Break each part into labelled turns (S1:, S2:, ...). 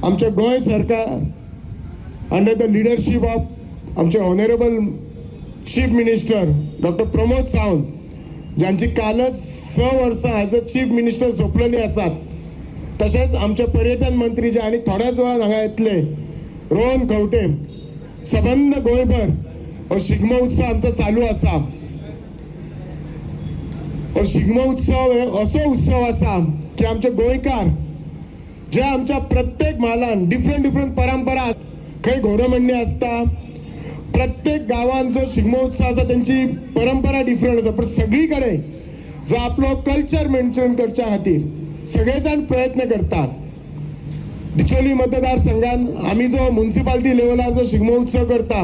S1: आमच्या गोंय सरकार under the leadership of आमचे honourable chief minister doctor Pramod Sawant, ज्यांची कालच 6 वर्सां एज अ चीफ मिनिस्टर सोंपलेली आसात, तशेंच आमचे पर्यटन मंत्री जे आनी थोड्याच वेळान हांगा येतले, रोहन खंवटे, सबंद गोंयभर हो शिगमो उत्सव आमचो चालू आसा. हो शिगमो उत्सव हे असो उत्सव आसा की आमचे गोंयकार जे आमच्या प्रत्येक म्हालान डिफरंट डिफरंट परंपरा, खंय घोडमंडी आसता, प्रत्येक गांवान जो शिगमो उत्सव आसा तेंची परंपरा डिफरंट आसा, पण सगळी कडेन जो आपलो कल्चर मेंटेन करच्या खातीर सगळे जाण प्रयत्न करतात. डिचोली मतदारसंघान आमी जो मुन्सिपालिटी लेवलार जो शिगमो उत्सव करता,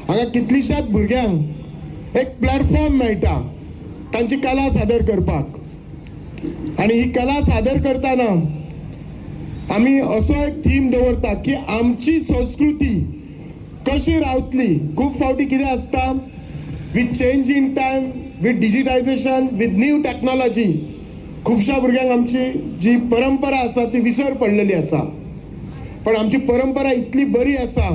S1: हांगा कितलीशाच भुरग्यांक एक प्लॅटफॉर्म मेळटा तांची कला सादर करपाक. आनी ही कला सादर करतना आमी असो एक थीम दवरता की आमची संस्कृती कशी रावतली. खूब फावटी कितें आसता, with change in time, with digitization, with new technology, खुबश्या भुरग्यांक आमची जी परंपरा आसा ती विसर पडलेली आसा. पण आमची परंपरा इतली बरी आसा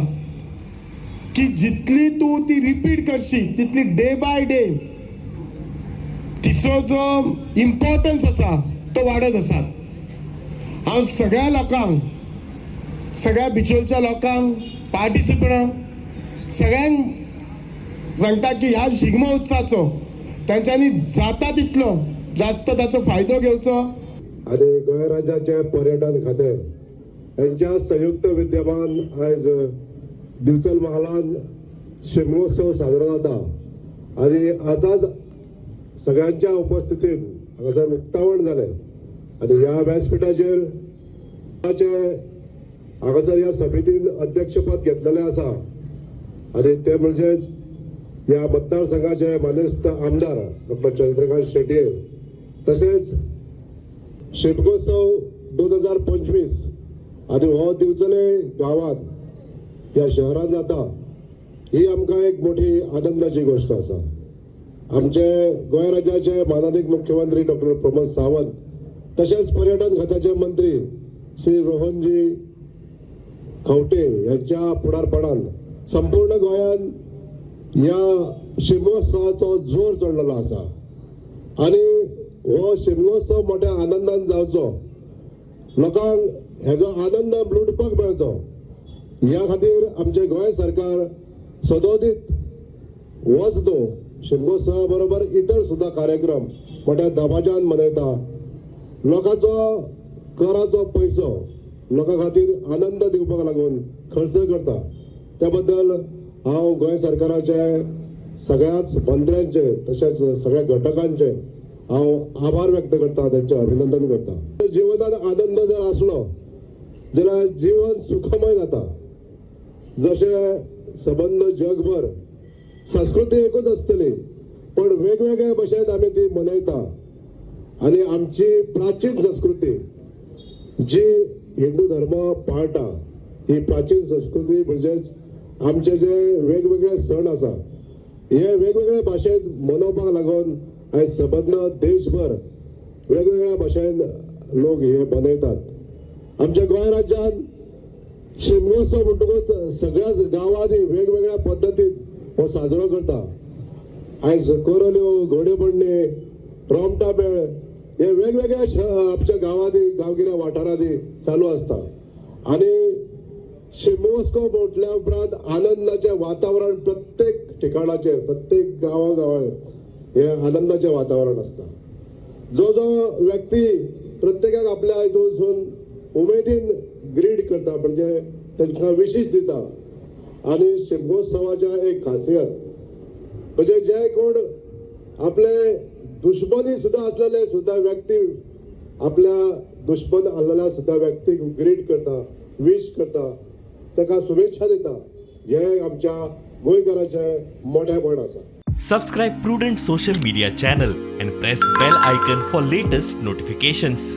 S1: की जितली तूं ती रिपीट करशी, तितली डे बाय डे तिचो जो इम्पॉर्टन्स आसा तो वाडत आसा. हांव सगळ्या लोकांक, सगळ्या बिचोलच्या लोकांक, पार्टिसिपंटांक, सगळ्यांक सांगता की ह्या शिगमो उत्सवाचो तांच्यांनी जाता तितलो जास्त ताचो फायदो घेवचो.
S2: आणि गोंय राज्याचे पर्यटन खातें यांच्या संयुक्त विद्यमान आयज दिवचल म्हालान शिगमोत्सव साजरो जाता आणि आजच सगळ्यांच्या उपस्थितीत हांगासर उक्तावण जालें. आनी ह्या व्यासपिठाचेर हांगासर ह्या समितीन अध्यक्षपद घेतलेलें आसा आनी ते म्हणजेच ह्या मतदारसंघाचे मानेस्त आमदार डॉक्टर चंद्रकांत शेटये. तसेच शिमगोत्सव 2025 आनी हो दिवचले गांवांत, ह्या शहरांत जाता, ही आमकां एक मोठी आनंदाची गोश्ट आसा. आमचे गोंय राज्याचे मानादीक मुख्यमंत्री डॉक्टर प्रमोद सावंत, तशेंच पर्यटन खात्याचे मंत्री श्री रोहनजी खंवटे यांच्या फुडारपणान संपूर्ण गोंयांत ह्या शिगमोत्सवाचो जोर चडलेलो आसा आनी हो शिगमोत्सव मोठ्या आनंदान जावचो, लोकांक हेजो आनंद लुटपाक मेळचो, ह्या खातीर आमचे गोंय सरकार सदोदीत होच न्हू, शिगमोत्सवा बरोबर इतर सुद्धा कार्यक्रम मोठ्या दबाज्यान मनयता. लोकांचो कराचो पयसो लोकां खातीर आनंद दिवपाक लागून खर्च करता. त्या बद्दल हांव गोंय सरकाराचे सगळ्याच मंत्र्यांचे तशेंच सगळ्या घटकांचे हांव आभार व्यक्त करता, त्यांचे अभिनंदन करता. जिवनात आनंद जर आसलो जाल्यार जीवन सुखमय जाता. जशें सबंद जगभर संस्कृती एकूच आसतली, पण वेगवेगळ्या भशेन आमी ती मनयता. आनी आमची प्राचीन संस्कृती जी हिंदू धर्म पाळटा, ही प्राचीन संस्कृती म्हणजेच आमचे जे वेगवेगळे सण आसा, हे वेगवेगळ्या भाशेन मनोवपाक लागून आयज सबंद देशभर वेगवेगळ्या भाशेन लोक हे मनयतात. आमच्या गोंय राज्यात शिमगोत्सव म्हणटकूच सगळ्याच गांवांनी वेगवेगळ्या पद्दतीन हो साजरो करता. आयज कोरल्यो, घोडेमोडणी, रोमटा मेळ हे वेगवेगळ्या आमच्या गांवांनी, गांवगिऱ्या वाठारांनी चालू आसता. आनी शिमगोत्सव म्हटल्या उपरांत आनंदाचें वातावरण प्रत्येक ठिकाणाचेर, प्रत्येक गांवा गांवांत हे आनंदाचें वातावरण आसता. जो जो व्यक्ती प्रत्येकाक आपल्या हितूनसून उमेदीन ग्रीट करता, म्हणजे तांकां विशीस दिता. आनी शिमगोत्सवाच्या एक खासियत म्हणजे जे कोण आपले दुश्मनी सुद्धा असलेले सुद्धा व्यक्ती, आपल्या दुश्मन आसलेल्या सुद्धा व्यक्तीक ग्रीट करता, विश करता, ताका शुभेच्छा दिता, हे आमच्या गोंयकाराचें मोठेपण आसा.
S3: Subscribe Prudent Social Media channel and press bell icon for latest notifications.